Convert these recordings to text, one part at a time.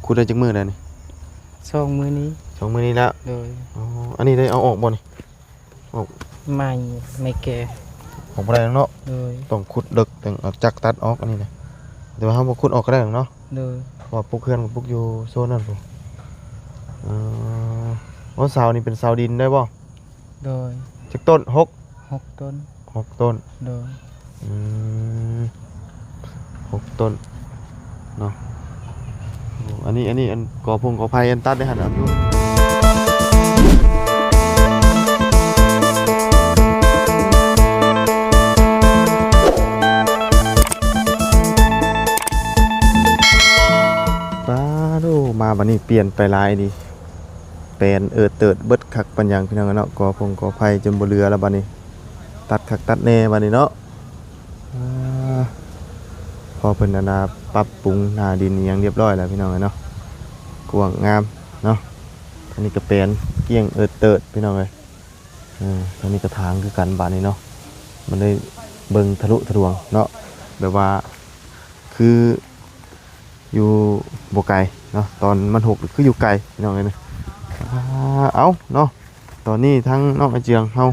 ຂຸດໄດ້ຈັກມື້ແລ້ວນີ້? ສອງມື້ນີ້ ສອງມື້ນີ້ແລ້ວ. ໂດຍ. ອໍ ອັນນີ້ໄດ້ເອົາອອກບໍ່ນີ້? ອອກ ໄມ້ ໄມ້ແກ່ ອອກບໍ່ໄດ້ແລ້ວເນາະ. ໂດຍ. ຕ້ອງຂຸດເລິກ ຕ້ອງເອົາຈັກຕັດອອກອັນນີ້ນະ ແຕ່ວ່າເຮົາບໍ່ຂຸດອອກກໍໄດ້ດອກເນາະ. ໂດຍ. ເພາະວ່າປຸກເຮືອນກໍປຸກຢູ່ໂຊນນັ້ນພຸ້ນ. ເອີ ໂອ້ ເສົານີ້ເປັນເສົາດິນໄດ້ບໍ່? ໂດຍ. ຈັກຕົ້ນ? ຫົກ ຫົກຕົ້ນ. ຫົກຕົ້ນ. ໂດຍ. ອືມ ຫົກຕົ້ນເນາະ. ໂອ້ ອັນນີ້ ອັນນີ້ ອັນ ກໍພົງກໍໄຜ່ ອັນຕັດໄດ້ຫັ້ນ ອັນຢູ່ ປາໂດ ມາບັດນີ້ປ່ຽນໄປຫຼາຍດີ. ແປນເອີດເຕີດເບິດຄັກປານຫຍັງ ພີ່ນ້ອງເອີຍເນາະ. ກໍພົງກໍໄຜ່ຈົນບໍ່ເຫຼືອແລ້ວບັດນີ້ ຕັດຄັກຕັດແນ່ບັດນີ້ເນາະ. ອາ ພໍເພິ່ນອັນນ່າປັບປຸງໜ້າດິນອີ່ຫຍັງຮຽບຮ້ອຍແລ້ວ ພີ່ນ້ອງເອີຍເນາະ ກວ້າງງາມເນາະ. ທາງນີ້ກໍແປນກ້ຽງເອີດເຕີດ ພີ່ນ້ອງເອີຍ. ເອີ ທາງນີ້ກໍທາງຄືກັນບາດນີ້ເນາະ ມັນໄດ້ເບິ່ງທະລຸທະລວງເນາະ ແບບວ່າ ຄືຢູ່ບໍ່ໄກເນາະ ຕອນມັນຫົກຄືຢູ່ໄກ ພີ່ນ້ອງເອີຍນະ. ອາ ເອົ້າເນາະ ຕອນນີ້ທາງນ້ອງອາເຈືອງເຮົາ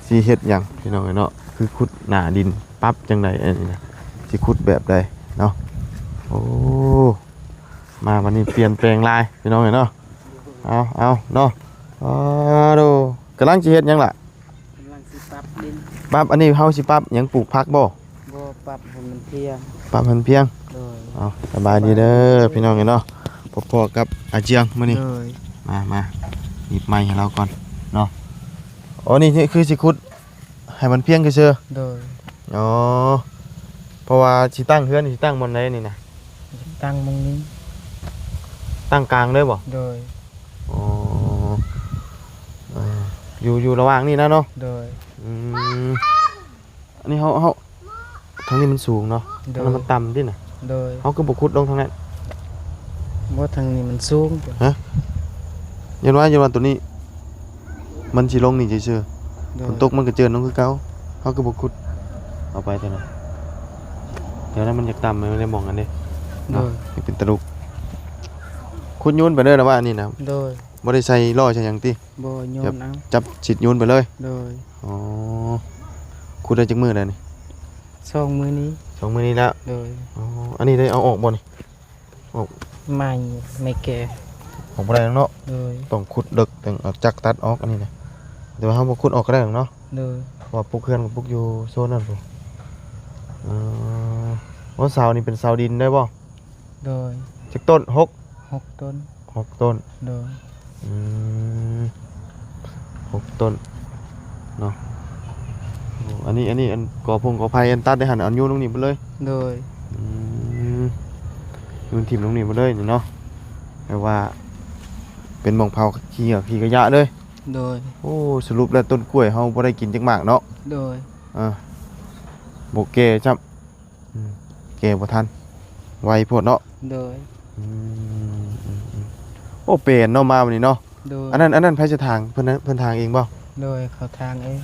ຊິເຮັດຫຍັງ ພີ່ນ້ອງເອີຍເນາະ ຄືຂຸດໜ້າດິນ ປັບຈັ່ງໃດອັນນີ້ນະ ຊິຂຸດແບບໃດເນາະ. ໂອ້ ມາບັດນີ້ປ່ຽນແປງຫຼາຍ ພີ່ນ້ອງເອີຍເນາະ. ເອົາ ເອົາເນາະ ອາໂດ ກຳລັງຊິເຮັດຫຍັງລະ? ກຳລັງຊິປັບດິນ. ປັບ ອັນນີ້ເຮົາຊິປັບຫຍັງ? ປູກຜັກບໍ່? ບໍ່, ປັບໃຫ້ມັນພຽງ. ປັບໃຫ້ມັນພຽງ. ໂດຍ. ເອົາ ສະບາຍດີເດີ ພີ່ນ້ອງເອີຍເນາະ ພົບພໍ້ກັບອາເຈືອງມື້ນີ້. ໂດຍ. ມາ ມາ ຫຍິບໄມໃຫ້ລາວກ່ອນເນາະ. ໂອ້ ນີ້ ນີ້ຄືຊິຂຸດໃຫ້ມັນພຽງຊື່ໆ. ໂດຍ. ອໍ ເພາະວ່າຊິຕັ້ງເຮືອນ ຊິຕັ້ງບ່ອນໃດນີ້ນະ? ຕັ້ງໝ່ອງນີ້. ຕັ້ງກາງເລີຍບໍ່? ໂດຍ. ອໍ ເອີ ຢູ່ ຢູ່ລະຫວ່າງນີ້ນະເນາະ. ໂດຍ. ອືມ ອັນນີ້ເຮົາ ເຮົາ ທາງນີ້ມັນສູງເນາະ. ໂດຍ. ທາງນັ້ນມັນຕ່ຳຕິນະ. ໂດຍ. ເຮົາຄືບໍ່ຂຸດລົງທາງນັ້ນ? ບໍ່, ທາງນີ້ມັນສູງ. ຮະ? ຢ້ານວ່າ ຢ້ານວ່າໂຕນີ້ມັນຊິລົງນີ້ຊື່ໆ. ໂດຍ. ຝົນຕົກມັນກໍເຈີນລົງຄືເກົ່າ. ເຮົາຄືບໍ່ຂຸດເອົາໄປແຖວນັ້ນ? ແຖວນັ້ນມັນຢາກຕ່ຳ ມັນໄດ້ມອງກັນເດ້. ໂດຍ. ເນາະ ເປັນຕະລຸກ. ຂຸດໂຍນໄປເລີຍລະວ່າອັນນີ້ນະ? ໂດຍ. ບໍ່ໄດ້ໃສ່ລໍ້ໃສ່ຫຍັງຕິ? ບໍ່, ໂຍນເອົາ. ຈັບຊິດໂຍນໄປເລີຍ? ໂດຍ. ອໍ ຂຸດໄດ້ຈັກມື້ແລ້ວນີ້? ສອງມື້ນີ້. ສອງມື້ນີ້ແລ້ວ? ໂດຍ. ອໍ ອັນນີ້ໄດ້ເອົາອອກບໍ່ນີ້? ອອກ ໄມ້ ໄມ້ແກ່ ອອກບໍ່ໄດ້ແລ້ວເນາະ. ໂດຍ. ຕ້ອງຂຸດເລິກ ຕ້ອງເອົາຈັກຕັດອອກອັນນີ້ນະ ແຕ່ວ່າເຮົາບໍ່ຂຸດອອກກໍໄດ້ດອກເນາະ. ໂດຍ. ເພາະວ່າປຸກເຮືອນກໍປຸກຢູ່ໂຊນນັ້ນພຸ້ນ. ເອີ ໂອ້ ເສົານີ້ເປັນເສົາດິນໄດ້ບໍ່? ໂດຍ. ຈັກຕົ້ນ? ຫົກ ຫົກຕົ້ນ. ຫົກຕົ້ນ. ໂດຍ. ອືມ ຫົກຕົ້ນເນາະ. ໂອ້ ອັນນີ້ ອັນນີ້ ອັນກໍພົງກໍໄຜ່ ອັນຕັດໄດ້ຫັ້ນ ເອົາໂຍນລົງນີ້ເບິດເລີຍ? ໂດຍ. ອືມ ໂຍນຖິ້ມລົງນີ້ເບິດເລີຍນີ້ເນາະ ແບບວ່າເປັນໝ່ອງເຜົາຂີ້ເຫຍື້ອຂີ້ຂະຫຍະເລີຍ. ໂດຍ. ໂອ້ ສະຫຼຸບແລ້ວຕົ້ນກ້ວຍເຮົາບໍ່ໄດ້ກິນຈັກໝາກເນາະ. ໂດຍ. ເອີ ບໍ່ແກ່ຊ້ຳ. ອືມ ແກ່ບໍ່ທັນ ໄວໂພດເນາະ. ໂດຍ. ອືມ ອືມ ອືມ ໂອ້ ແປນເນາະ ມາວັນນີ້ເນາະ. ໂດຍ. ອັນນັ້ນ ອັນນັ້ນໃຜຈະຖາງ? ເພິ່ນ ເພິ່ນຖາງເອງບໍ່? ໂດຍ ເຂົາຖາງເອງ.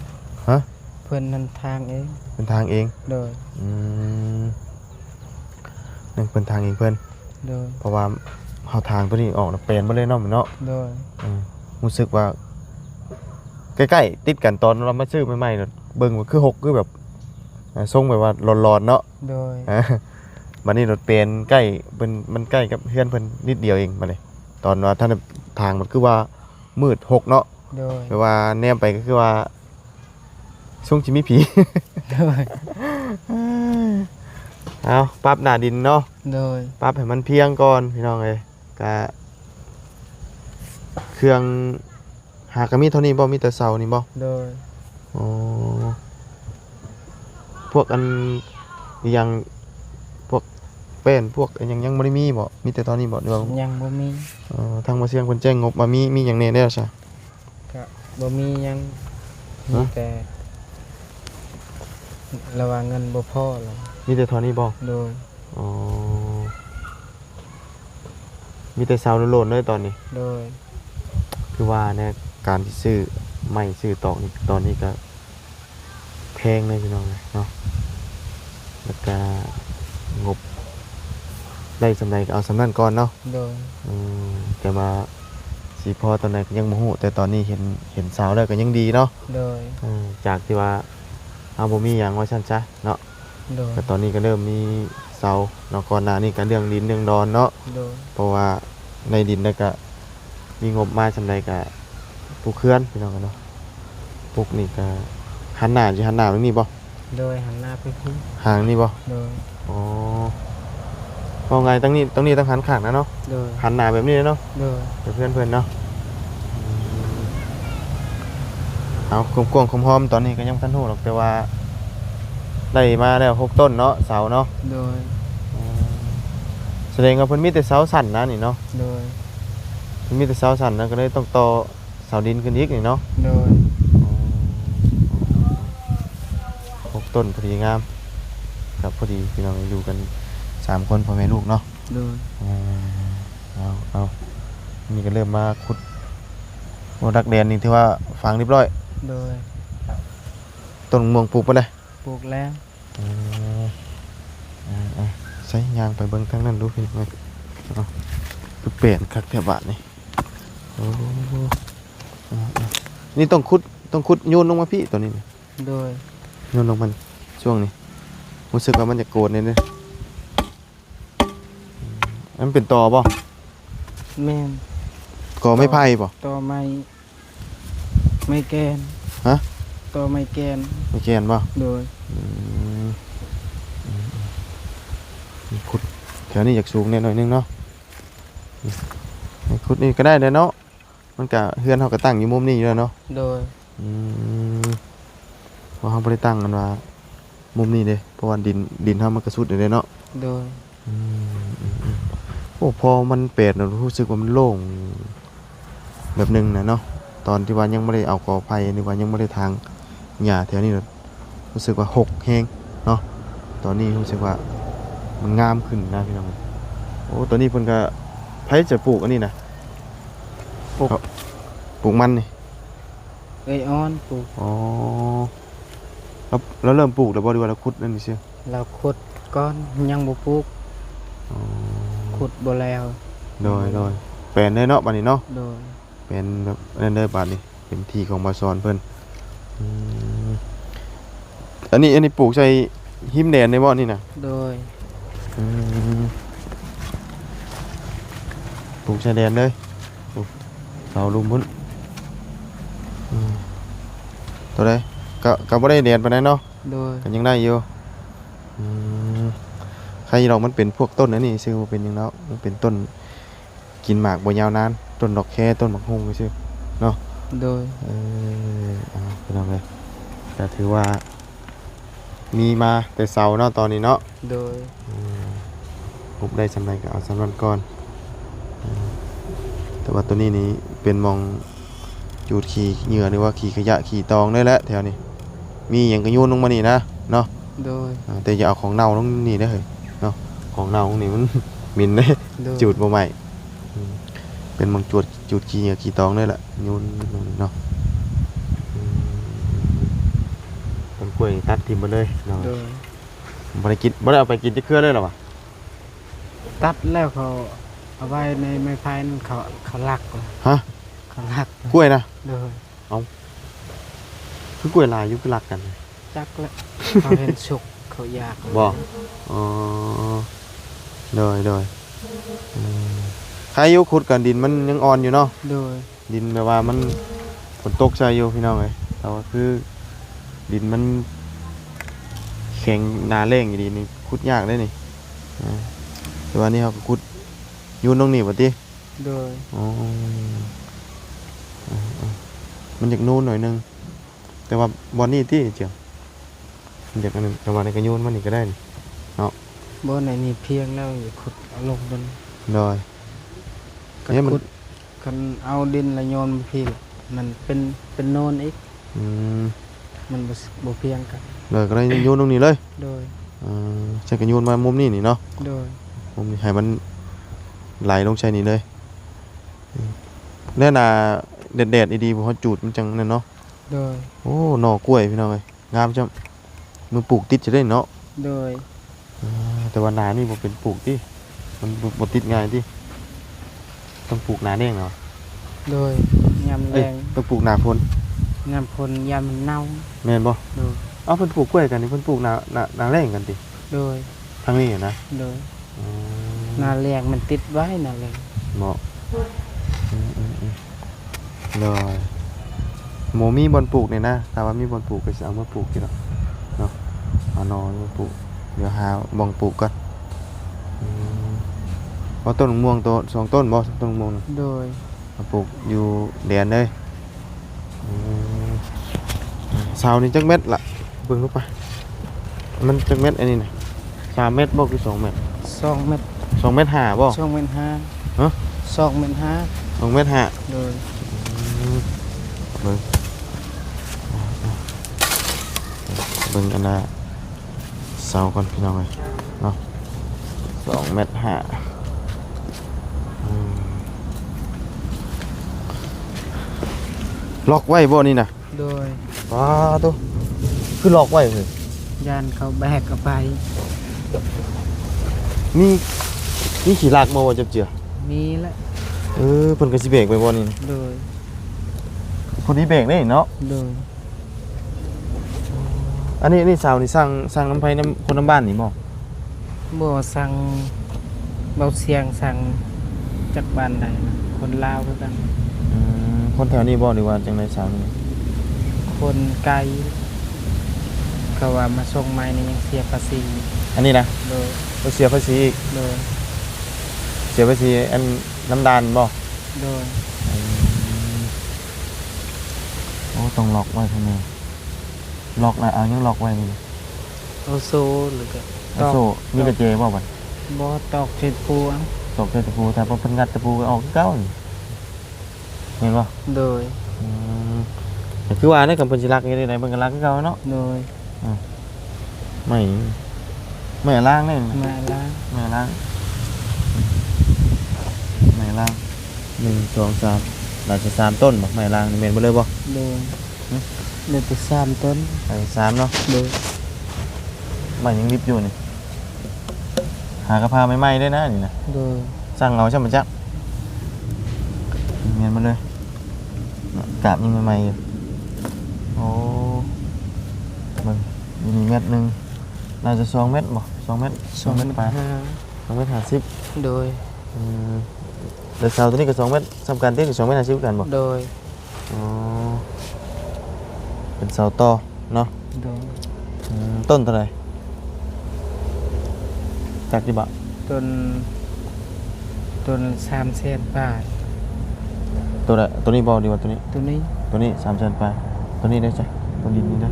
ຮະ? ເພິ່ນນັ້ນຖາງເອງ. ເພິ່ນຖາງເອງ. ໂດຍ. ອືມ ນັ້ນເພິ່ນຖາງເອງເພິ່ນ. ໂດຍ. ເພາະວ່າເຮົາຖາງໂຕນີ້ອອກແລ້ວແປນເບິດເລີຍເນາະ ເນາະ. ໂດຍ. ເອີ ຮູ້ສຶກວ່າໃກ້ໆຕິດກັນ ຕອນເຮົາມາຊື້ໃໝ່ໆ ເບິ່ງວ່າຄືຫົກ ຄືແບບ ເອີ ຊົງແບບວ່າຫຼອນໆເນາະ. ໂດຍ. ບັດນີ້ລົດເປັນໃກ້ເພິ່ນ ມັນໃກ້ກັບເຮືອນເພິ່ນນິດດຽວເອງ. ບັດນີ້ຕອນວ່າທ່ານທາງມັນຄືວ່າມືດຫົກເນາະ. ໂດຍ. ແບບວ່າແນມໄປກໍຄືວ່າຊົງຊິມີຜີ. ໂດຍ. ເອົາ ປັບໜ້າດິນເນາະ. ໂດຍ. ປັບໃຫ້ມັນພຽງກ່ອນ ພີ່ນ້ອງເອີຍ. ກະເຄື່ອງ ຫາກະມີເທົ່ານີ້ບໍ່? ມີແຕ່ເສົານີ້ບໍ່? ໂດຍ. ອໍ ພວກອັນ ອີຫຍັງ ພວກແປ້ນ ພວກອີຫຍັງ ຍັງບໍ່ໄດ້ມີບໍ່? ມີແຕ່ເທົ່ານີ້ບໍ່ ຫຼືວ່າ ຍັງບໍ່ມີ. ອໍ ທາງບໍ່ຊຽງເພິ່ນແຈ້ງງົບວ່າມີ ມີຫຍັງແດ່ແລ້ວຊະ? ກະບໍ່ມີຫຍັງ. ຮະ? ມີແຕ່ລະວ່າເງິນບໍ່ພໍລະ. ມີແຕ່ເທົ່ານີ້ບໍ່? ໂດຍ. ອໍ ມີແຕ່ເຊົາໂລນໆເລີຍຕອນນີ້. ໂດຍ. ຄືວ່າແນວ ການຊິຊື້ໄມ້ຊື້ຕອກນີ້ ຕອນນີ້ກໍແພງເລີຍພີ່ນ້ອງເອີຍເນາະ. ແລ້ວກໍງົບ ໄດ້ສ່ຳໃດກໍເອົາສ່ຳນັ້ນກ່ອນເນາະ. ໂດຍ. ອືມ ແຕ່ວ່າຊິພໍຕອນໃດກໍຍັງບໍ່ຮູ້ ແຕ່ຕອນນີ້ເຫັນ ເຫັນເສົາແລ້ວກໍຍັງດີເນາະ. ໂດຍ. ເອີ ຈາກທີ່ວ່າເຮົາບໍ່ມີຫຍັງວ່າຊັ້ນຊະເນາະ. ໂດຍ. ກໍຕອນນີ້ກໍເລີ່ມມີເສົາເນາະ ກ່ອນໜ້ານີ້ກໍເລື່ອງດິນເລື່ອງດອນເນາະ. ໂດຍ. ເພາະວ່າໃນດິນແລ້ວກໍມີງົບມາສ່ຳໃດກໍປູກເຮືອນ ພີ່ນ້ອງເນາະ. ປຸກນີ້ກະຫັນໜ້າ ຊິຫັນໜ້າແບບນີ້ບໍ່? ໂດຍ ຫັນໜ້າໄປພີ້ ທາງນີ້ບໍ່? ໂດຍ. ອໍ ເວົ້າງ່າຍ ຕັ້ງນີ້ ຕັ້ງນີ້ຕ້ອງຫັນຂ້າງນະເນາະ. ໂດຍ. ຫັນໜ້າແບບນີ້ເນາະ. ໂດຍ. ເປັນເພື່ອນເພິ່ນເນາະ. ອືມ ເອົາ ຄວາມກວ້າງຄວາມຮອມຕອນນີ້ກໍຍັງບໍ່ທັນຮູ້ດອກ ແຕ່ວ່າໄດ້ມາແລ້ວຫົກຕົ້ນເນາະ ເສົາເນາະ. ໂດຍ. ອໍ ສະແດງວ່າເພິ່ນມີແຕ່ເສົາສັ້ນນະນີ້ເນາະ. ໂດຍ. ເພິ່ນມີແຕ່ເສົາສັ້ນນະ ກໍເລີຍຕ້ອງຕໍ່ ເສົາດິນຂຶ້ນອີກນີ້ເນາະ. ໂດຍ. ອໍ ຫົກຕົ້ນພໍດີງາມ ກໍພໍດີພີ່ນ້ອງ ຢູ່ກັນສາມຄົນ ພໍ່ແມ່ລູກເນາະ. ໂດຍ. ອໍ ເອົາ ເອົາ ນີ້ກໍເລີ່ມມາຂຸດ. ໂອ້ ດັກແດນນີ້ຖືວ່າຝັງຮຽບຮ້ອຍ. ໂດຍ. ຕົ້ນມ່ວງປູກໄປແລ້ວ? ປູກແລ້ວ. ອໍ ເອີໆ ໃສ ຍ່າງໄປເບິ່ງທາງນັ້ນດູພີ່ນ້ອງເອີຍ. ເອົາ ຄືແປນຄັກແທ້ບາດນີ້. ໂອ້ ເອີໆ ນີ້ຕ້ອງຂຸດ ຕ້ອງຂຸດໂຍນລົງມາພີ້ ຕອນນີ້ນະ. ໂດຍ. ໂຍນລົງມາຊ່ວງນີ້ ຮູ້ສຶກວ່າມັນຈະໂກນແດ່ເດີ. ມັນເປັນຕໍບໍ່? ແມ່ນ. ກໍ່ໄມ້ໄຜ່ບໍ່? ຕໍໄມ້ ໄມ້ແກ່ນ. ຮະ? ຕໍໄມ້ແກ່ນ. ໄມ້ແກ່ນບໍ່? ໂດຍ. ອືມ ອືມໆ ຂຸດແຖວນີ້ຢາກສູງແດ່ໜ້ອຍໜຶ່ງເນາະ. ຂຸດນີ້ກໍໄດ້ແຫຼະເນາະ. ມັນກະ ເຮືອນເຮົາກະຕັ້ງຢູ່ມຸມນີ້ຢູ່ແລ້ວເນາະ. ໂດຍ. ອືມ ເພາະເຮົາບໍ່ໄດ້ຕັ້ງອັນວ່າມຸມນີ້ເດ້ ເພາະວ່າດິນ ດິນເຮົາມັນກະສຸດແລ້ວເດ້ເນາະ. ໂດຍ. ອືມ ອືມໆ ໂອ້ ພໍມັນແປນແລ້ວ ຮູ້ສຶກວ່າມັນໂລ່ງແບບໜຶ່ງນະເນາະ. ຕອນທີ່ວ່າຍັງບໍ່ໄດ້ເອົາກໍໄຜ່ ຫຼືວ່າຍັງບໍ່ໄດ້ຖາງຫຍ້າແຖວນີ້ ຮູ້ສຶກວ່າຮົກແຮງເນາະ. ຕອນນີ້ຮູ້ສຶກວ່າມັນງາມຂຶ້ນນະພີ່ນ້ອງ. ໂອ້ ຕອນນີ້ເພິ່ນກະ ໃຜຈະປູກອັນນີ້ນະ? ປູກ ເຂົາປູກມັນນີ້ ເອື້ອຍອອນປູກ. ອໍ ລາວ ລາວເລີ່ມປູກແລ້ວບໍ່ ຫຼືວ່າລາວຂຸດນັ້ນຊື່? ລາວຂຸດກ່ອນ ຍັງບໍ່ປູກ. ອໍ ຂຸດບໍ່ແລ້ວ. ໂດຍໆ ແປນເລີຍເນາະ ບາດນີ້ເນາະ. ໂດຍ. ແປນແບບນັ້ນເດີ ບາດນີ້ເປັນທີ່ຂອງບ່າວສອນເພິ່ນ. ອືມ ອັນນີ້ ອັນນີ້ປູກໃສ່ຮິມແດນເລີຍບໍ່ນີ້ນະ? ໂດຍ. ອືມ ປູກໃສ່ແດນເລີຍ. ໂອ້ ເສົາລຸ່ມພຸ້ນ. ອືມ ຕົວໃດ ກະ ກະບໍ່ໄດ້ແດນປານໃດເນາະ. ໂດຍ. ກະຍັງໄດ້ຢູ່. ອືມ ໃຄດອກ ມັນເປັນພວກຕົ້ນອັນນີ້ຊື່ ບໍ່ເປັນຫຍັງດອກ ມັນເປັນຕົ້ນ ກິນໝາກບໍ່ຍາວນານ ຕົ້ນດອກແຄ ຕົ້ນໝາກຮຸ່ງຊື່ເນາະ. ໂດຍ. ເອີ ເອົາ ພີ່ນ້ອງເອີຍ ກະຖືວ່າມີມາແຕ່ເຊົ້າເນາະ ຕອນນີ້ເນາະ. ໂດຍ. ອືມ ຮຸບໄດ້ສ່ຳໃດກໍເອົາສ່ຳນັ້ນກ່ອນ. ອືມ ແຕ່ວ່າໂຕນີ້ນີ້ເປັນໝ່ອງຈູດຂີ້ເຫຍື້ອ ຫຼືວ່າຂີ້ຂະຫຍະຂີ້ຕອງໄດ້ແຫຼະ ແຖວນີ້ ມີຫຍັງກໍໂຍນລົງມານີ້ນະເນາະ. ໂດຍ. ອ່າ ແຕ່ຢ່າເອົາຂອງເນົ່າລົງນີ້ເດີເຮີ້ຍເນາະ ຂອງເນົ່ານີ້ມັນເໝັນເດ້. ໂດຍ. ຈູດບໍ່ໄໝ້. ອືມ ເປັນໝ່ອງຈວດ ຈູດຂີ້ເຫຍື້ອຂີ້ຕອງເລີຍລະ ໂຍນລົງເນາະ. ອືມ ຕົ້ນກ້ວຍນີ້ຕັດຖິ້ມເບິດເລີຍເນາະ. ໂດຍ. ບໍ່ໄດ້ກິນ ບໍ່ໄດ້ເອົາໄປກິນຈັກເທື່ອເລີຍລະຫວາ? ຕັດແລ້ວເຂົາເອົາໄວ້ໃນໄມ້ໄຜ່ນັ້ນ ເຂົາ ເຂົາລັກ. ຮະ? ເຂົາລັກ. ກ້ວຍນະ? ໂດຍ. ເອົ້າ ຄືກ້ວຍຫຼາຍຢູ່ ຄືລັກກັນ? ຈັກແຫຼະ ເຂົາເຫັນສຸກເຂົາຢາກ. ບໍ່? ອໍ ໂດຍໆ. ອືມ ໃຄຢູ່ ຂຸດກັນ ດິນມັນຍັງອ່ອນຢູ່ເນາະ. ໂດຍ. ດິນແບບວ່າມັນ ຝົນຕົກໃສ່ຢູ່ພີ່ນ້ອງເອີຍ ແຕ່ວ່າຄືດິນມັນແຂງໜາແລ້ງອີ່ຫຼີນີ້ ຂຸດຍາກເດ້ນີ້. ອ່າ ແຕ່ວ່ານີ້ເຮົາກໍຂຸດ ໂຍນລົງນີ້ບໍ່ຕິ? ໂດຍ. ອໍ ເອີໆ ມັນຢາກນູນໜ້ອຍໜຶ່ງ ແຕ່ວ່າບ່ອນນີ້ຕິ ຈຽງ ມັນຢາກອັນນັ້ນ ແຕ່ວ່າໃນກະໂຍນມານີ້ກໍໄດ້ນີ້ເນາະ. ບ່ອນໃດນີ້ພຽງແລ້ວ ຢາກຂຸດເອົາລົງຕົວນີ້. ໂດຍ. ຄັນ ນີ້ມັນ ຂຸດ ຄັນເອົາດິນລະໂຍນມາພີ້ ມັນເປັນ ເປັນໂນນອີກ. ອືມ ມັນບໍ່ ບໍ່ພຽງກັນ. ໂດຍ ກໍໄດ້ໂຍນລົງນີ້ເລີຍ. ໂດຍ. ເອີ ຊັ້ນກໍໂຍນມາມຸມນີ້ນີ້ເນາະ. ໂດຍ. ມຸມນີ້ໃຫ້ມັນໄຫຼລົງໃສ່ນີ້ເລີຍ. ແລ້ວໜ້າແດດໆ ດີໆ ບໍ່ຮອດຈູດມັນຈັ່ງນັ້ນເນາະ. ໂດຍ. ໂອ້ ໜໍ່ກ້ວຍພີ່ນ້ອງເອີຍ ງາມຈ້ຳ ມືປູກຕິດຈະໄດ້ເນາະ. ໂດຍ. ອ່າ ແຕ່ວ່າໜ້ານີ້ບໍ່ເປັນປູກຕິ? ມັນບໍ່ ບໍ່ຕິດງ່າຍຕິ? ຕ້ອງປູກໜ້າແລ້ງເນາະ? ໂດຍ ຍາມແລ້ງ ເອີຍ ຕ້ອງປູກໜ້າຝົນ ຍາມຝົນຢ້ານມັນເນົ່າ. ແມ່ນບໍ່? ໂດຍ ເອົ້າ ເພິ່ນປູກກ້ວຍກັນນີ້ ເພິ່ນປູກໜ້າ ໜ້າ ໜ້າແລ້ງກັນຕິ? ໂດຍ ທາງນີ້ນະ? ໂດຍ ອືມ ໜ້າແລ້ງມັນຕິດໄວ ໜ້າແລ້ງ ເນາະ? ອືມໆ ໂດຍ ບໍ່ມີບ່ອນປູກນີ້ນະ ຖ້າວ່າມີບ່ອນປູກກໍຊິເອົາມາປູກຢູ່ດອກເນາະ ເອົາໜໍ່ມາປູກ ດຽວຫາບ່ອນປູກກ່ອນ. ອືມ ເອົາຕົ້ນມະມ່ວງໂຕ ສອງຕົ້ນບໍ່ ຕົ້ນມະມ່ວງ? ໂດຍ ມາປູກຢູ່ແດນເລີຍ. ອືມ ເສົານີ້ຈັກແມັດລະ? ເບິ່ງດູໄປ ມັນຈັກແມັດອັນນີ້ນະ? ສາມແມັດບໍ່ ຄືສອງແມັດ? ສອງແມັດ ສອງແມັດຫ້າບໍ່? ສອງແມັດຫ້າ ຮະ? ສອງແມັດຫ້າ ສອງແມັດຫ້າ ໂດຍ. ອືມ ເບິ່ງ ເບິ່ງອັນນ່າ ເສົາກ່ອນພີ່ນ້ອງເອີຍເນາະ ສອງແມັດຫ້າ. ອືມ ລັອກໄວ້ບໍ່ນີ້ນະ? ໂດຍ ປາໂຕ ຄືລັອກໄວ້ເຮີ້ຍ? ຢ້ານເຂົາແບກເອົາໄປ. ມີ ມີຂີ້ລັກບໍ່ ບໍ່ຈັບເຈື່ອ? ມີແຫຼະ ເອີ ເພິ່ນກໍຊິແບກໄປບໍ່ນີ້ນະ? ໂດຍ ພໍດີແບກໄດ້ເນາະ? ໂດຍ. ອັນນີ້ ອັນນີ້ເສົານີ້ສັ່ງ ສັ່ງນຳໃຜ ນຳຄົນນຳບ້ານນີ້ບໍ່? ບໍ່ ສັ່ງເບົາຊຽງ ສັ່ງຈາກບ້ານໃດ ຄົນລາວຄືກັນ. ອືມ ຄົນແຖວນີ້ບໍ່ ຫຼືວ່າຈັ່ງໃດ ເສົານີ້? ຄົນໄກ ເຂົາວ່າມາສົ່ງໃໝ່ນີ້ຍັງເສຍພາສີ. ອັນນີ້ນະ? ໂດຍ ຕ້ອງເສຍພາສີອີກ? ໂດຍ ເສຍພາສີອັນນຳດ່ານບໍ່? ໂດຍ. ອືມ ໂອ້ ຕ້ອງລັອກໄວ້ຂ້າງໃນ. ລັອກແລ້ວເອົາຫຍັງລັອກໄວ້ນີ້? ເອົາໂສ້ ແລ້ວກໍ ເອົາໂສ້ ຕອກ ມີກະແຈບໍ່ບັດ? ບໍ່ ຕອກໃສ່ຕະປູເອົາ. ຕອກໃສ່ຕະປູ ຖ້າເພິ່ນງັດຕະປູກໍອອກຄືເກົ່ານີ້ ແມ່ນບໍ່? ໂດຍ. ອືມ ກໍຄືວ່າແຫຼະ ຄັນເພິ່ນຊິລັກເຮັດຈັ່ງໃດ ເພິ່ນກໍລັກຄືເກົ່າເນາະ? ໂດຍ. ອືມ ໄມ້ ໄມ້ອາລາງເດ້ ໄມ້ອາລາງ ໄມ້ອາລາງ ໄມ້ອາລາງ ໜຶ່ງ ສອງ ສາມ ໜ້າຈະສາມຕົ້ນບໍ່ ໄມ້ອາລາງນີ້ ແມ່ນເບິດເລີຍບໍ່? ໂດຍ. ຫຶ? ເຫຼືອແຕ່ສາມຕົ້ນ ໄມ້ສາມເນາະ? ໂດຍ. ໄມ້ຍັງດິບຢູ່ນີ້ ຫາກະພາໃໝ່ໆເດ້ນະນີ້ນະ. ໂດຍ. ສັ່ງເອົາຊ່ຳບໍ່ຈັກ ແມ່ນເບິດເລີຍ ກາບຍັງໃໝ່ໆຢູ່. ໂອ້ ເບິ່ງ ຢູ່ນີ້ແມັດໜຶ່ງ ໜ້າຈະສອງແມັດບໍ່? ສອງແມັດ ສອງແມັດປາຍ ສອງແມັດຫ້າ ສອງແມັດຫ້າສິບ. ໂດຍ. ອືມ ແລ້ວເສົາໂຕນີ້ກໍສອງແມັດ ສ່ຳກັນຕິ? ສອງແມັດຫ້າສິບຄືກັນບໍ່? ໂດຍ. ອໍ ເປັນເສົາຕໍ່ເນາະ? ໂດຍ. ອືມ ຕົ້ນເທົ່າໃດ ຈັກຢູ່ບໍ່? ຕົ້ນ ຕົ້ນສາມແສນປາຍ. ໂຕໃດ ໂຕນີ້ບໍ່ ຫຼືວ່າໂຕນີ້? ໂຕນີ້ ໂຕນີ້ສາມແສນປາຍ. ໂຕນີ້ເດ້ ໂຕດິນນີ້ເດ້?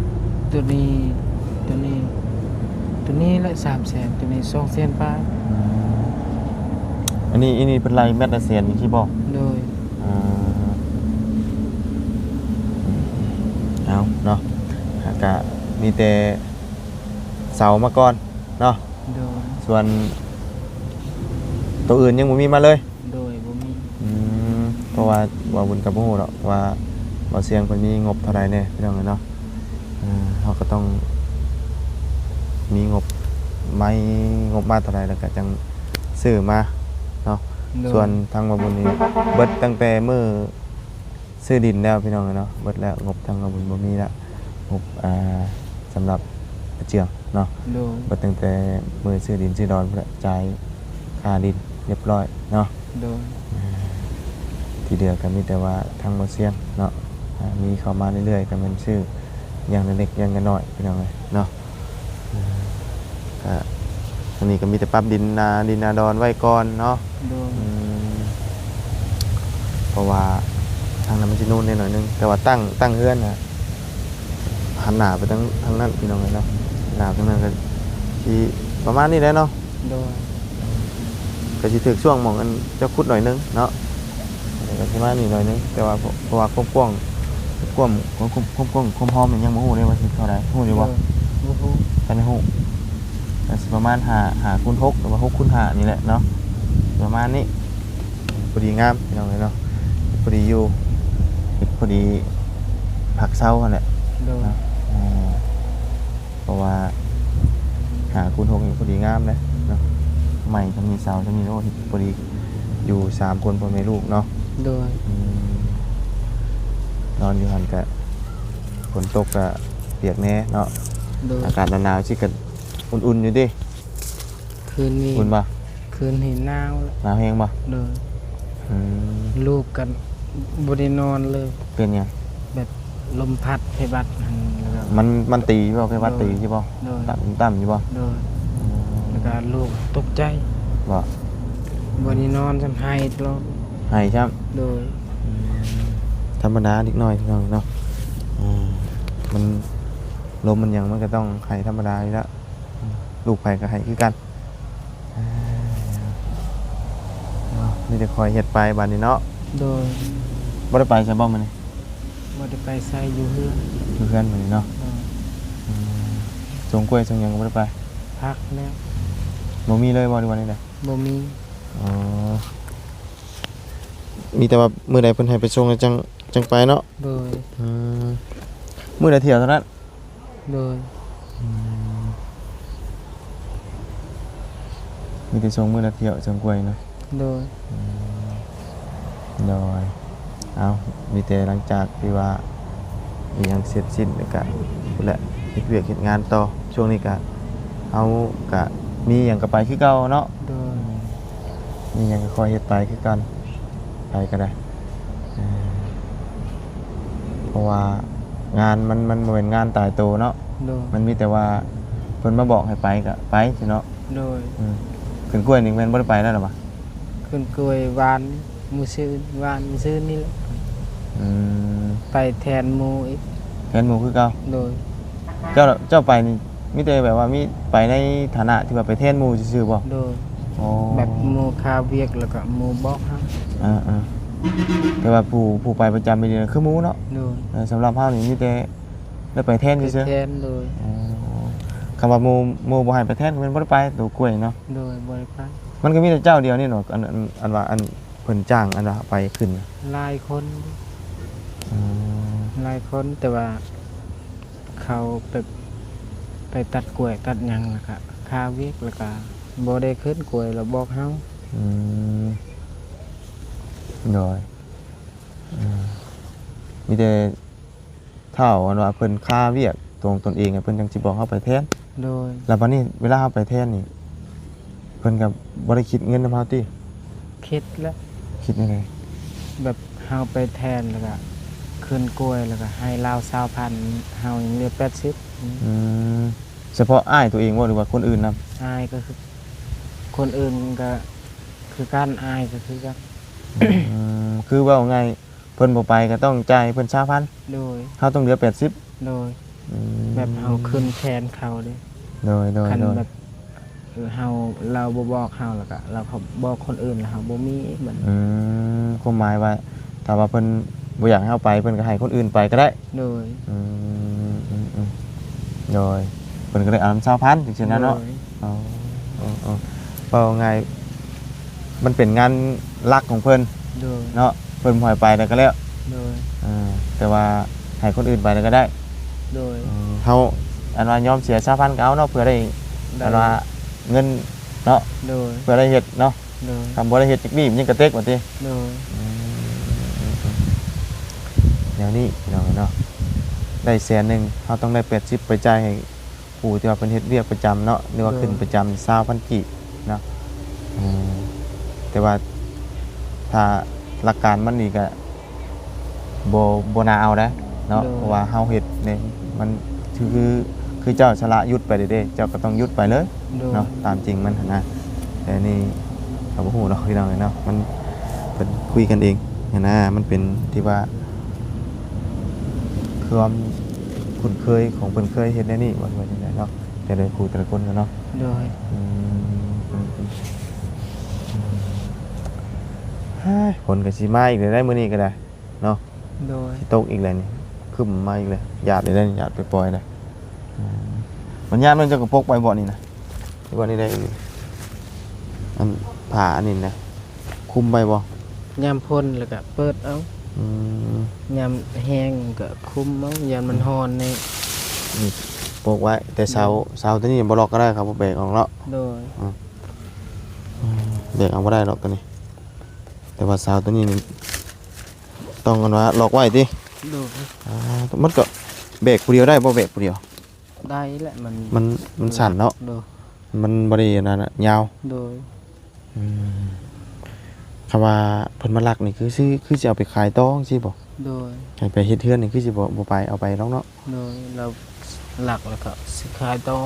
ໂຕນີ້ ໂຕນີ້ ໂຕນີ້ແຫຼະສາມແສນ ໂຕນີ້ສອງແສນປາຍ. ອືມ ອັນນີ້ ອັນນີ້ເພິ່ນໄລ່ແມັດລະແສນນີ້ຊິບໍ່? ໂດຍ. ອ່າ ເອົາເນາະ ຫາກະມີແຕ່ເສົາມາກ່ອນເນາະ? ໂດຍ. ສ່ວນໂຕອື່ນຍັງບໍ່ມີມາເລີຍ? ໂດຍ ບໍ່ມີ. ອືມ ເພາະວ່າບ່າວບຸນກໍບໍ່ຮູ້ດອກວ່າບ່າວຊຽງເພິ່ນມີງົບເທົ່າໃດແດ່ ພີ່ນ້ອງເອີຍເນາະ. ເຮົາກໍຕ້ອງມີງົບ ໄມ້ງົບມາເທົ່າໃດ ແລ້ວກໍຈັ່ງຊື້ມາເນາະ. ໂດຍ. ສ່ວນທາງບ່າວບຸນນີ້ເບິດຕັ້ງແຕ່ມື້ຊື້ດິນແລ້ວ ພີ່ນ້ອງເອີຍເນາະ ເບິດແລ້ວ ງົບທາງບ່າວບຸນບໍ່ມີລະ ງົບ ອ່າ ສຳລັບປະເຈື່ອງເນາະ. ໂດຍ. ເບິດຕັ້ງແຕ່ມື້ຊື້ດິນຊື້ດອນພຸ້ນແຫຼະ ຈ່າຍຄ່າດິນຮຽບຮ້ອຍເນາະ. ໂດຍ. ອ່າ ທີ່ເຫຼືອກໍມີແຕ່ວ່າທາງບ່າວຊຽງເນາະ ອ່າ ມີເຂົ້າມາເລື້ອຍໆ ກໍແມ່ນຊື້ຢ່າງລະເລັກຢ່າງລະນ້ອຍ ພີ່ນ້ອງເອີຍເນາະ. ອ່າ ກໍອັນນີ້ກໍມີແຕ່ປັບດິນນາ ດິນນາດອນໄວ້ກ່ອນເນາະ. ໂດຍ. ອືມ ເພາະວ່າທາງນັ້ນມັນຊິນູນແດ່ໜ້ອຍໜຶ່ງ ແຕ່ວ່າຕັ້ງ ຕັ້ງເຮືອນນະ ຫັນໜ້າໄປທາງ ທາງນັ້ນ ພີ່ນ້ອງເອີຍເນາະ ໜ້າໄປທາງນັ້ນ ກໍຊິປະມານນີ້ແຫຼະເນາະ. ໂດຍ. ກໍຊິຖືກຊ່ວງໝ່ອງອັນເຈົ້າຂຸດໜ້ອຍໜຶ່ງເນາະ ກໍຊິປະມານນີ້ໜ້ອຍໜຶ່ງ ແຕ່ວ່າ ເພາະ ເພາະວ່າຄວາມກວ້າງ ຄວາມ ຄວາມ ຄວາມ ຄວາມກວ້າງ ຄວາມຮອບມັນຍັງບໍ່ຮູ້ເດ້ວ່າຊິເທົ່າໃດ ຮູ້ຢູ່ບໍ່? ບໍ່ ບໍ່ຮູ້ ທັນໄດ້ຮູ້ ກໍຊິປະມານຫ້າ ຫ້າຄູນຫົກ ຫຼືວ່າຫົກຄູນຫ້ານີ້ແຫຼະເນາະ ປະມານນີ້. ພໍດີງາມ ພີ່ນ້ອງເອີຍເນາະ ພໍດີຢູ່ ເຮັດພໍດີພັກເຊົາຫັ້ນແຫຼະ. ໂດຍ. ເນາະ ເພາະວ່າຫ້າຄູນຫົກນີ້ພໍດີງາມເດ້ເນາະ. ໄມ້ຊ່ຳນີ້ ເສົາຊ່ຳນີ້ ໂອ້ ເຮັດພໍດີຢູ່ສາມຄົນ ພໍ່ແມ່ລູກເນາະ. ໂດຍ. ອືມ ນອນຢູ່ຫັ້ນກະຝົນຕົກກະປຽກແດ່ເນາະ. ໂດຍ. ອາກາດໜາວໆ ຊິກະອຸ່ນໆ ຢູ່ເດ. ຄືນນີ້ ອຸ່ນບໍ່? ຄືນນີ້ໜາວແລ້ວ. ໜາວແຮງບໍ່? ໂດຍ. ອືມ ລູກກໍບໍ່ໄດ້ນອນເລີຍ. ເປັນຫຍັງ? ແບບລົມພັດ ໄພຫວັດຫັ້ນ ແລ້ວກໍ ມັນ ມັນຕີຢູ່ບໍ່? ໄພຫວັດຕີຢູ່ບໍ່? ໂດຍ. ຕ່ຳ ຕ່ຳຢູ່ບໍ່? ໂດຍ. ອືມ ແລ້ວກໍລູກຕົກໃຈ. ບໍ່? ບໍ່ໄດ້ນອນຊ້ຳ ໄຫ້ຕະຫຼອດ. ໄຫ້ຊ້ຳ? ໂດຍ. ອືມ ທຳມະດາເດັກນ້ອຍເນາະ. ອືມ ມັນ ລົມມັນຫຍັງ ມັນກໍຕ້ອງໄຫ້ທຳມະດາຢູ່ແລ້ວ. ອືມ ລູກໃຜກໍໃຫ້ຄືກັນ. ເອີ ເນາະ ມີແຕ່ຄອຍເຮັດໄປບາດນີ້ເນາະ. ໂດຍ. ບໍ່ໄດ້ໄປໃສບໍ່ມື້ນີ້? ບໍ່ໄດ້ໄປໃສ ຢູ່ເຮືອນ. ຢູ່ເຮືອນມື້ນີ້ເນາະ. ໂດຍ. ອືມ ສວນກ້ວຍສວນຫຍັງກໍບໍ່ໄດ້ໄປ? ພັກແລ້ວ. ບໍ່ມີເລີຍບໍ່ ຫຼືວ່າແນວໃດ? ບໍ່ມີ. ອໍ ມີແຕ່ວ່າມື້ໃດເພິ່ນໃຫ້ໄປສົ່ງແລ້ວຈັ່ງ ຈັ່ງໄປເນາະ. ໂດຍ. ອືມ ມື້ລະຖ້ຽວເທົ່ານັ້ນ. ໂດຍ. ອືມ ມີແຕ່ສົ່ງມື້ລະຖ້ຽວ ສວນກ້ວຍເນາະ. ໂດຍ. ອືມ ໂດຍ. ເອົາ ມີແຕ່ຫຼັງຈາກທີ່ວ່າອີຫຍັງເສັດສິ້ນ ແລ້ວກະພຸ້ນແຫຼະ ເຮັດວຽກເຮັດງານຕໍ່. ຊ່ວງນີ້ກະ ເຮົາກະມີຫຍັງກະໄປຄືເກົ່າເນາະ. ໂດຍ. ອືມ ມີຫຍັງກໍຄ່ອຍເຮັດໄປຄືກັນ ໄປກໍໄດ້. ເອີ ເພາະວ່າງານມັນ ມັນບໍ່ແມ່ນງານຕາຍໂຕເນາະ. ໂດຍ. ມັນມີແຕ່ວ່າເພິ່ນມາບອກໃຫ້ໄປກໍໄປຊີ້ເນາະ. ໂດຍ. ອືມ ຂຶ້ນກ້ວຍນີ້ແມ່ນບໍ່ໄດ້ໄປແລ້ວລະຫວາ? ຂຶ້ນກ້ວຍວານ ມື້ຊືນ ວານ ມື້ຊືນນີ້ແຫຼະ. ອືມ ໄປແທນໝູ່ອີກ. ແທນໝູ່ຄືເກົ່າ? ໂດຍ. ເຈົ້າ ເຈົ້າໄປນີ້ ມີແຕ່ແບບວ່າມີໄປໃນຖານະທີ່ວ່າໄປແທນໝູ່ຊື່ໆບໍ່? ໂດຍ. ອໍ ແບບໝູ່ຄາວຽກ ແລ້ວກໍໝູ່ບອກເຮົາ. ເອີໆ ແຕ່ວ່າຜູ້ ຜູ້ໄປປະຈຳອີ່ຫຼີນະຄືໝູ່ເນາະ. ໂດຍ. ເອີ ສຳລັບເຮົານີ້ມີແຕ່ໄດ້ໄປແທນຊື່ໆ. ໄປແທນ. ໂດຍ. ອໍ ຄຳວ່າໝູ່ ໝູ່ບໍ່ໃຫ້ໄປແທນກໍແມ່ນບໍ່ໄດ້ໄປ ໂຕກ້ວຍເນາະ. ໂດຍ. ບໍ່ໄດ້ໄປ. ມັນກໍມີແຕ່ເຈົ້າດຽວນີ້ເນາະ ອັນ ອັນ ອັນວ່າ ອັນເພິ່ນຈ້າງ ອັນວ່າໄປຂຶ້ນນະ. ຫຼາຍຄົນ. ອືມ ຫຼາຍຄົນ ແຕ່ວ່າ ເຂົາໄປ ໄປຕັດກ້ວຍຕັດຫຍັງ ແລ້ວກະຄາວຽກ ແລ້ວກະບໍ່ໄດ້ຂຶ້ນກ້ວຍ ແລ້ວບອກເຮົາ. ອືມ ໂດຍ. ເອີ ມີແຕ່ຖ້າ ອັນວ່າເພິ່ນຄາວຽກຂອງຕົນເອງ ເພິ່ນຈັ່ງຊິບອກເຮົາໄປແທນ. ໂດຍ. ແລ້ວບາດນີ້ເວລາເຮົາໄປແທນນີ້ ເພິ່ນກໍບໍ່ໄດ້ຄິດເງິນນຳເຮົາຕິ? ຄິດແຫຼະ. ຄິດແນວໃດ? ແບບເຮົາໄປແທນ ແລ້ວກະຂຶ້ນກ້ວຍ ແລ້ວກະໃຫ້ລາວຊາວພັນ ເຮົາຍັງເຫຼືອແປດສິບ. ອືມ ສະເພາະອ້າຍໂຕເອງບໍ່ ຫຼືວ່າຄົນອື່ນນຳ? ອ້າຍກໍຄື ຄົນອື່ນກໍຄືກັນ ອ້າຍກໍຄືກັນ. ອືມ ຄືເວົ້າງ່າຍ ເພິ່ນບໍ່ໄປກໍຕ້ອງຈ່າຍໃຫ້ເພິ່ນຊາວພັນ. ໂດຍ. ເຮົາຕ້ອງເຫຼືອແປດສິບ. ໂດຍ. ອືມ ແບບເຮົາຂຶ້ນແທນເຂົາເດ້. ໂດຍໆໆ. ຄັນແບບ ເອີ ເຮົາ ລາວບໍ່ບອກເຮົາ ແລ້ວກະລາວເຂົາບອກຄົນອື່ນ ແລ້ວເຮົາບໍ່ມີອີກບັດນີ້. ອືມ ຄວາມໝາຍວ່າ ຖ້າວ່າເພິ່ນບໍ່ຢາກໃຫ້ເຮົາໄປ ເພິ່ນກໍໃຫ້ຄົນອື່ນໄປກໍໄດ້. ໂດຍ. ອືມ ອືມໆ ໂດຍ. ເພິ່ນກໍໄດ້ເອົານຳຊາວພັນ ຈັ່ງຊີ້ນະເນາະ. ໂດຍ. ອໍ ອໍ ອໍ ເວົ້າງ່າຍ ມັນເປັນງານຫຼັກຂອງເພິ່ນ. ໂດຍ. ເນາະ ເພິ່ນບໍ່ໃຫ້ໄປແລ້ວກໍແລ້ວ. ໂດຍ. ເອີ ແຕ່ວ່າໃຫ້ຄົນອື່ນໄປແລ້ວກໍໄດ້. ໂດຍ. ເອີ ເຮົາ ອັນວ່າຍອມເສຍຊາວພັນກໍເອົາເນາະ ເພື່ອໄດ້ ໄດ້ ອັນວ່າເງິນເນາະ. ໂດຍ. ເພື່ອໄດ້ເຮັດເນາະ. ໂດຍ. ຄັນບໍ່ໄດ້ເຮັດຈັກມື້ມັນຍັງກະເຕັກວ່າຕິ. ໂດຍ. ອືມ ແນວນີ້ພີ່ນ້ອງເນາະ ໄດ້ແສນໜຶ່ງ ເຮົາຕ້ອງໄດ້ແປດສິບໄປຈ່າຍໃຫ້ ຜູ້ທີ່ວ່າເພິ່ນເຮັດວຽກປະຈຳເນາະ ຫຼືວ່າ ໂດຍ ຂຶ້ນປະຈຳຊາວພັນກີບເນາະ. ເອີ ແຕ່ວ່າຖ້າຫຼັກການມັນນີ້ກະບໍ່ ບໍ່ໜ້າເອົາໄດ໋ເນາະ. ໂດຍ. ເພາະວ່າເຮົາເຮັດນີ້ ມັນຄື ຄື ຄືເຈົ້າສະຫຼະຢຸດໄປເດ້ ເຈົ້າກໍຕ້ອງຢຸດໄປເລີຍ. ໂດຍ. ເນາະ ຕາມຈິງມັນຫັ້ນນະ. ແຕ່ນີ້ກໍບໍ່ຮູ້ດອກພີ່ນ້ອງເອີຍເນາະ ມັນ ເພິ່ນຄຸຍກັນເອງຫັ້ນນະ ມັນເປັນທີ່ວ່າ ຄວາມຄຸ້ນເຄີຍຂອງເພິ່ນເຄີຍເຮັດແນວນີ້ບໍ່ ຫຼືວ່າຈັ່ງໃດເນາະ ແຕ່ລະຄູ່ແຕ່ລະຄົນເນາະ. ໂດຍ. ອືມ ອືມ ອືມ ເຮີ້ຍ ຝົນກໍຊິມາອີກແລ້ວໄດ໋ມື້ນີ້ກໍໄດ້ເນາະ. ໂດຍ. ຊິຕົກອີກແລ້ວນີ້ ຄຶ້ມມາອີກແລ້ວ ຢາດອີກແລ້ວ ຢາດປ່ອຍໆ ໄດ໋. ອືມ ມັນຍາມນັ້ນເຈົ້າກໍປົກໄວ້ບໍ່ນີ້ນະ ຫຼືວ່ານີ້ໄດ້ ອັນຜ້າອັນນີ້ນະ ຄຸມໄວ້ບໍ່? ຍາມຝົນແລ້ວກະເປີດເອົາ. ອືມ ຍາມແຫ້ງກະຄຸມເອົາ ຢ້ານມັນ ອືມ ຮ້ອນແດ່. ອືມ ປົກໄວ້ ແຕ່ເສົາ ໂດຍ ເສົາຕົວນີ້ບໍ່ລັອກກໍໄດ້ ເຂົາບໍ່ແບກອອກເນາະ. ໂດຍ. ອືມ ແບກເອົາບໍ່ໄດ້ດອກໂຕນີ້ ແຕ່ວ່າເສົາໂຕນີ້ນີ້ຕ້ອງອັນວ່າລັອກໄວ້ຕິ? ໂດຍ. ອ່າ ມັນກໍແບກຜູ້ດຽວໄດ້ບໍ່? ແບກຜູ້ດຽວ ໄດ້ແຫຼະ ມັນ ມັນ ມັນສັ້ນເນາະ. ໂດຍ. ມັນບໍ່ໄດ້ອັນນັ້ນນະ ຍາວ. ໂດຍ. ອືມ ຄຳວ່າເພິ່ນມາລັກນີ້ ຄືຊິ ຄືຊິເອົາໄປຂາຍຕໍ່ຈັ່ງຊີ້ບໍ່? ໂດຍ. ໃຫ້ໄປເຮັດເຮືອນນີ້ ຄືຊິບໍ່ ບໍ່ໄປ ເອົາໄປດອກເນາະ. ໂດຍ. ລາວລັກແລ້ວກໍຊິຂາຍຕໍ່.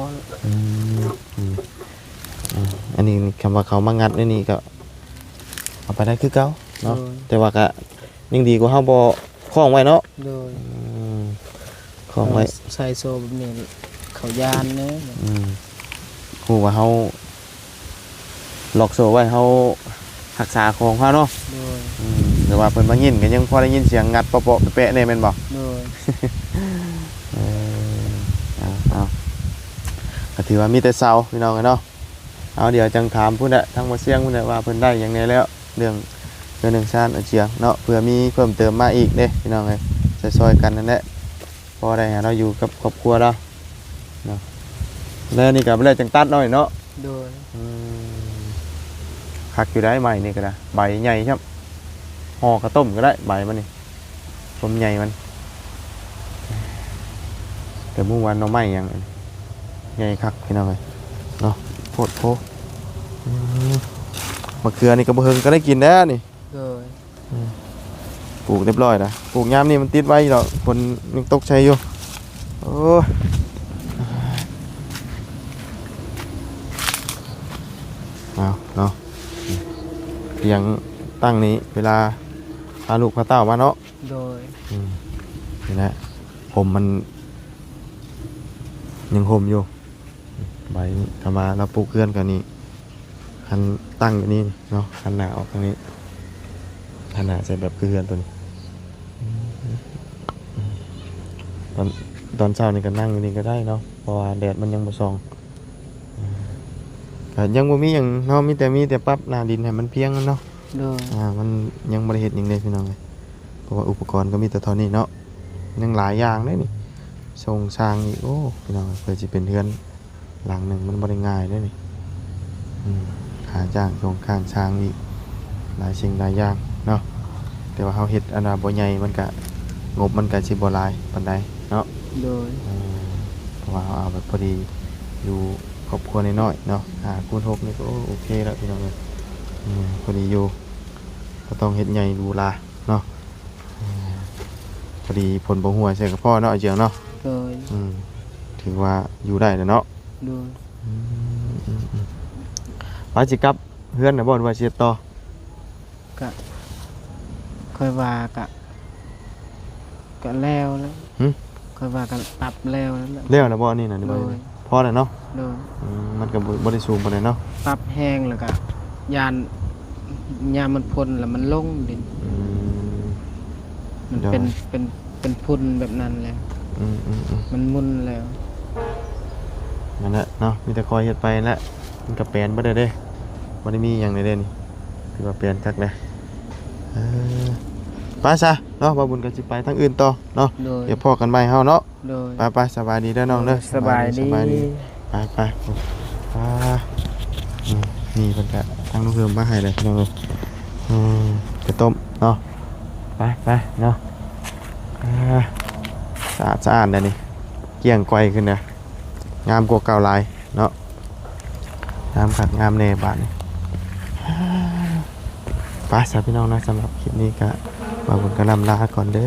ອືມ ອືມ ອືມ ອັນນີ້ຄຳວ່າເຂົາມາງັດໃນນີ້ກໍເອົາໄປໄດ້ຄືເກົ່າເນາະ. ໂດຍ. ແຕ່ວ່າກໍ ຍັງດີກວ່າເຮົາບໍ່ຄ້ອງໄວ້ເນາະ. ໂດຍ. ອືມ ຄ້ອງໄວ້ ໃສ່ໂສ້ແບບນີ້ ເຂົາຢ້ານເດ້. ອືມ ຮູ້ວ່າເຮົາລັອກໂສ້ໄວ້ ເຮົາຮັກສາຂອງເຮົາເນາະ. ໂດຍ. ອືມ ແຕ່ວ່າເພິ່ນມາຍິ້ນກໍຍັງພໍໄດ້ຍິນສຽງງັດເປາະໆແປະໆແດ່ແມ່ນບໍ່? ໂດຍ. ເອີ ເອົາ ເອົາ ກໍຖືວ່າມີແຕ່ເຊົາ ພີ່ນ້ອງເອີຍເນາະ. ເອົາ ດຽວຈັ່ງຖາມພຸ້ນແຫຼະ ທາງໝໍຊຽງພຸ້ນແຫຼະ ວ່າເພິ່ນໄດ້ຫຍັງແດ່ແລ້ວ ເລື່ອງເຮືອນເລື່ອງຊານອາຈຽງເນາະ ເພື່ອມີເພີ່ມເຕີມມາອີກເດ້ ພີ່ນ້ອງເອີຍ ຊ່ອຍໆກັນນັ້ນແຫຼະ ພໍໄດ້ຫາເຮົາຢູ່ກັບຄອບຄົວລາວເນາະ. ແລ້ວນີ້ກໍແລ້ວຈັ່ງຕັດເນາະ ເນາະ. ໂດຍ. ອືມ ຄັກຢູ່ໄດ໋ ໄມ້ນີ້ກໍໄດ້ ໃບໃຫຍ່ຊ້ຳ ຫໍ່ເຂົ້າຕົ້ມກໍໄດ້ ໃບມັນນີ້. ຄວາມໃຫຍ່ມັນ ແຕ່ບໍ່ວ່າໜໍ່ໄມ້ຫຍັງ ໃຫຍ່ຄັກພີ່ນ້ອງເອີຍເນາະ ໂພດໂພ. ອືມ ມະເຂືອນີ້ກໍບໍ່ເຫິງກໍໄດ້ກິນແລ້ວນີ້. ໂດຍ. ອືມ ປູກຮຽບຮ້ອຍລະ ປູກຍາມນີ້ມັນຕິດໄວຢູ່ດອກ ຝົນຍັງຕົກໃສ່ຢູ່. ໂອ້ຍ ເອົາເນາະ ຕຽງຕັ້ງນີ້ເວລາພາລູກພາເຕົ້າມາເນາະ. ໂດຍ. ອືມ ນີ້ແຫຼະ ຜົມມັນຍັງຫົ່ມຢູ່ ໃບນີ້ ຖ້າວ່າລາວປູກເຮືອນກໍນີ້ ຄັນຕັ້ງຢູ່ນີ້ເນາະ ຫັນໜ້າອອກທາງນີ້ ຫັນໜ້າໃສ່ແບບຄືເຮືອນໂຕນີ້. ຕອນ ຕອນເຊົ້ານີ້ກໍນັ່ງຢູ່ນີ້ກໍໄດ້ເນາະ ເພາະວ່າແດດມັນຍັງບໍ່ສ່ອງ. ກໍຍັງບໍ່ມີຫຍັງເນາະ ມີແຕ່ ມີແຕ່ປັບໜ້າດິນໃຫ້ມັນພຽງເນາະ. ໂດຍ. ອ່າ ມັນຍັງບໍ່ໄດ້ເຮັດຫຍັງເດ້ພີ່ນ້ອງເອີຍ ເພາະວ່າອຸປະກອນກໍມີແຕ່ເທົ່ານີ້ເນາະ ຍັງຫຼາຍຢ່າງເດ້ນີ້ ໂຄງສ້າງອີກ. ໂອ້ ພີ່ນ້ອງເອີຍ ເພື່ອຊິເປັນເຮືອນຫຼັງໜຶ່ງມັນບໍ່ໄດ້ງ່າຍເດ້ນີ້. ອືມ ຄ່າຈ້າງໂຄງສ້າງ ສ້າງອີກ ຫຼາຍສິ່ງຫຼາຍຢ່າງເນາະ. ແຕ່ວ່າເຮົາເຮັດອັນວ່າບໍ່ໃຫຍ່ ມັນກະ ງົບມັນກະຊິບໍ່ຫຼາຍປານໃດເນາະ. ໂດຍ. ເອີ ເພາະວ່າເຮົາເອົາແບບພໍດີຢູ່ ຄອບຄົວນ້ອຍໆເນາະ ຫ້າຄູນຫົກນີ້ກໍ ໂອ້ ໂອເຄແລ້ວພີ່ນ້ອງເອີຍ. ອືມ ພໍດີຢູ່ ບໍ່ຕ້ອງເຮັດໃຫຍ່ຫຼູຫຼາເນາະ. ອືມ ພໍດີຝົນບໍ່ຫົວໃສ່ກໍພໍເນາະ ອາເຈືອງເນາະ. ໂດຍ. ອືມ ຖືວ່າຢູ່ໄດ້ແລ້ວເນາະ. ໂດຍ. ອືມ ອືມ ອືມ ປາ ຊິກັບເຮືອນນະບໍ່ ຫຼືວ່າຊິເຮັດຕໍ່? ກະ ຂ້ອຍວ່າກະ ກະແລ້ວແລ້ວ. ຫື? ຂ້ອຍວ່າກະຕັບແລ້ວແລ້ວແຫຼະ. ແລ້ວແລ້ວບໍ່ອັນນີ້ນະ ຫຼືວ່າ? ໂດຍ. ພໍແລ້ວເນາະ. ໂດຍ. ອືມ ມັນກໍບໍ່ ບໍ່ໄດ້ສູງປານໃດເນາະ. ປັບແຮງແລ້ວກໍຢ້ານ ຍາມມັນຝົນແລ້ວມັນລົງດິນ. ອືມ ມັນເປັນ ໂດຍ ເປັນ ເປັນຝຸ່ນແບບນັ້ນແຫຼະ. ອືມໆໆ ມັນໝຸ່ນແລ້ວ. ນັ້ນແຫຼະເນາະ ມີແຕ່ຄອຍເຮັດໄປແຫຼະ ມັນກໍແປນເບິດແລ້ວເດ້ ບໍ່ໄດ້ມີຫຍັງເລີຍເດ້ນີ້ ຖືວ່າແປນຄັກແລ້ວ. ເອີ ໄປຊະເນາະ ບ່າວບຸນກໍຊິໄປທາງອື່ນຕໍ່ເນາະ. ໂດຍ. ດຽວພໍ້ກັນໃໝ່ເຮົາເນາະ. ໂດຍ. ໄປໆ ສະບາຍດີເດີນ້ອງເດີ. ໂດຍ ສະບາຍດີ ສະບາຍດີ ສະບາຍດີ. ໄປໆ ອ່າ ອືມ ນີ້ເພິ່ນກະທັງລູກເຮືອມມາໃຫ້ແລ້ວພີ່ນ້ອງເອີຍ. ອືມ ໄປຕົ້ມເນາະ. ໄປໆ ເນາະ. ອ່າ ສະອາດສະອ້ານແລ້ວນີ້ ກ້ຽງໄກວຂຶ້ນນະ ງາມກວ່າເກົ່າຫຼາຍເນາະ. ງາມຄັກງາມແນ່ບາດນີ້. ໄປຊະພີ່ນ້ອງເນາະ ສຳລັບຄລິບນີ້ກະ ບ່າວບຸນກະລ່ຳລາກ່ອນເດີ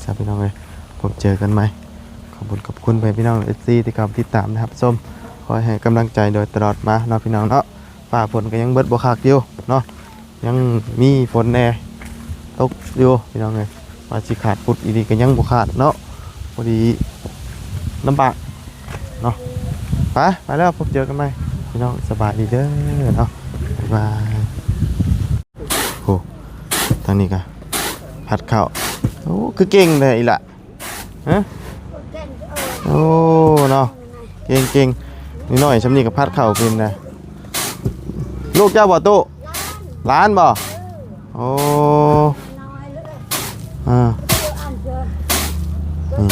ຊະພີ່ນ້ອງເອີຍ. ພົບເຈີກັນໃໝ່. ຂອບຄຸນ ຂອບຄຸນພໍ່ແມ່ພີ່ນ້ອງເອັຟຊີທີ່ເຂົ້າມາຕິດຕາມ ແລະ ຮັບຊົມ ຄອຍໃຫ້ກຳລັງໃຈໂດຍຕະຫຼອດມາເນາະພີ່ນ້ອງເນາະ. ຟ້າຝົນກໍຍັງເບິດບໍ່ຄັກຢູ່ເນາະ ຍັງມີຝົນແດ່ຕົກຢູ່ພີ່ນ້ອງເອີຍ. ວ່າຊິຂາດພຸດອີ່ຫຼີກໍຍັງບໍ່ຂາດເນາະ ພໍດີລຳບາກເນາະ. ໄປ ໄປແລ້ວ ພົບເຈີກັນໃໝ່ພີ່ນ້ອງ ສະບາຍດີເດີເນາະ ບາຍບາຍ. ໂອ້ ທາງນີ້ກະຜັດເຂົ້າ. ໂອ້ ຄືເກັ່ງແທ້ອີ່ຫຼະ. ຮະ? ໂອ້ ເນາະ ເກັ່ງໆ ນ້ອຍໆ ຊ່ຳນີ້ກໍຜັດເຂົ້າເປັນນະ. ລູກເຈົ້າບໍ່ຕູ້? ຫຼານບໍ່? ໂອ້ ອ່າ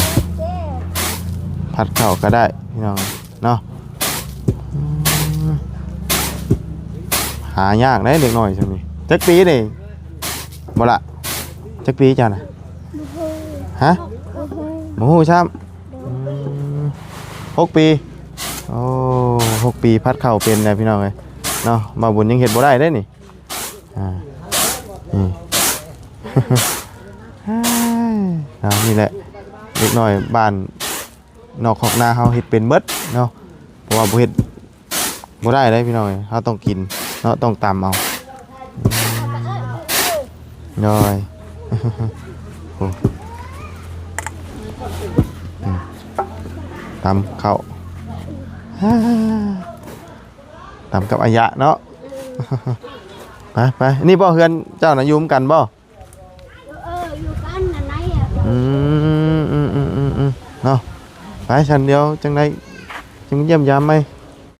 ນີ້ ຜັດເຂົ້າກໍໄດ້ພີ່ນ້ອງເນາະ. ອືມ ຫາຍາກເດ້ເດັກນ້ອຍຊ່ຳນີ້. ຈັກປີນີ້? ບໍ່ລະ? ຈັກປີເຈົ້ານະ? ຮະ? ບໍ່ຮູ້ຊ້ຳ. ອືມ ຫົກປີ. ໂອ້ ຫົກປີພັດເຂົ້າເປັນແລ້ວພີ່ນ້ອງເອີຍເນາະ. ບ່າວບຸນຍັງເຮັດບໍ່ໄດ້ເດ້ນີ້. ອ່າ ນີ້ ເອົາ ນີ້ແຫຼະ ເດັກນ້ອຍບ້ານນອກຄອກນາເຮົາເຮັດເປັນເບິດເນາະ. ເພາະວ່າບໍ່ເຮັດບໍ່ໄດ້ເດ້ພີ່ນ້ອງເອີຍ. ເຮົາຕ້ອງກິນເນາະ ຕ້ອງຕຳເອົາ. ອືມ ໂດຍ ໂອ້ ອືມ ຕຳເຂົ້າ ຕຳກັບອາຍະເນາະ. ໄປ ໄປ ນີ້ບໍ່ ເຮືອນເຈົ້ານະ ຢູ່ນຳກັນບໍ່? ເອີ ຢູ່ກັນນັ້ນນະ. ອືມ ອືມ ເນາະ. ໄປຊັ້ນ ດຽວຈັ່ງໃດຈຶ່ງມາຢ້ຽມຢາມໃໝ່.